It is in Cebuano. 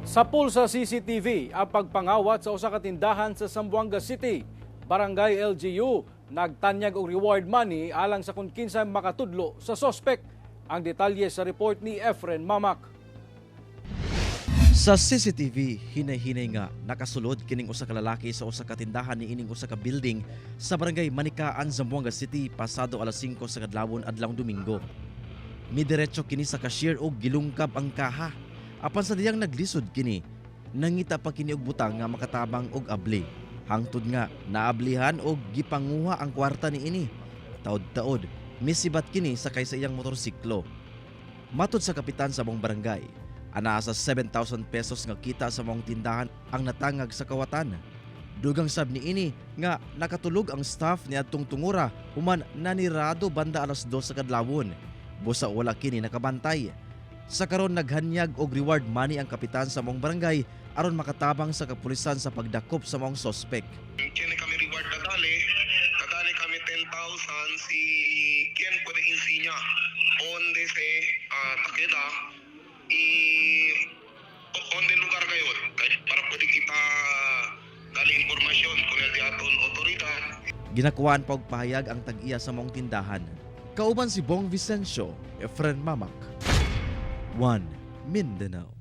Sapul sa CCTV ang pagpangawat sa usa ka tindahan sa Zamboanga City. Barangay LGU nagtanyag og reward money alang sa kung kinsa makatudlo sa sospek. Ang detalye sa report ni Efren Mamak. Sa CCTV, hinay-hinay nga nakasulod kining usa ka lalaki sa usa ka tindahan niining usa ka building sa Barangay Manikaan, Zamboanga City pasado alas 5 sa kadlawon adlawng Domingo. Midiretso kini sa cashier og gilungkab ang kaha. Apan sa diyang naglisod kini, nangita pa kini og butang nga makatabang og abli. Hangtod nga naablihan og gipanguha ang kwarta niini. Taod-taod, misibat kini sakay sa iyang motorsiklo. Matod sa kapitan sa maong barangay, anaa sa 7,000 pesos nga kita sa maong tindahan ang natangag sa kawatan. Dugang sab niini nga nakatulog ang staff niadtong tungura human nanirado banda alas 2 sa kadlawon. Busa wala kini nakabantay. Sa karon, naghanyag og reward money ang kapitan sa maong barangay aron makatabang sa kapulisan sa pagdakop sa maong sospek. Tiene kami reward kadali. Kadali kami 10,000 si quien puede enseñar onde se takeda y onde lugar kayo kay para pwede kita dali impormasyon kung di aton otoridad. Ginakuhaan pa og pahayag ang tag-iya sa maong tindahan. Kauban si Bong Vicencio, Efren Mamak. 1 Mindanao.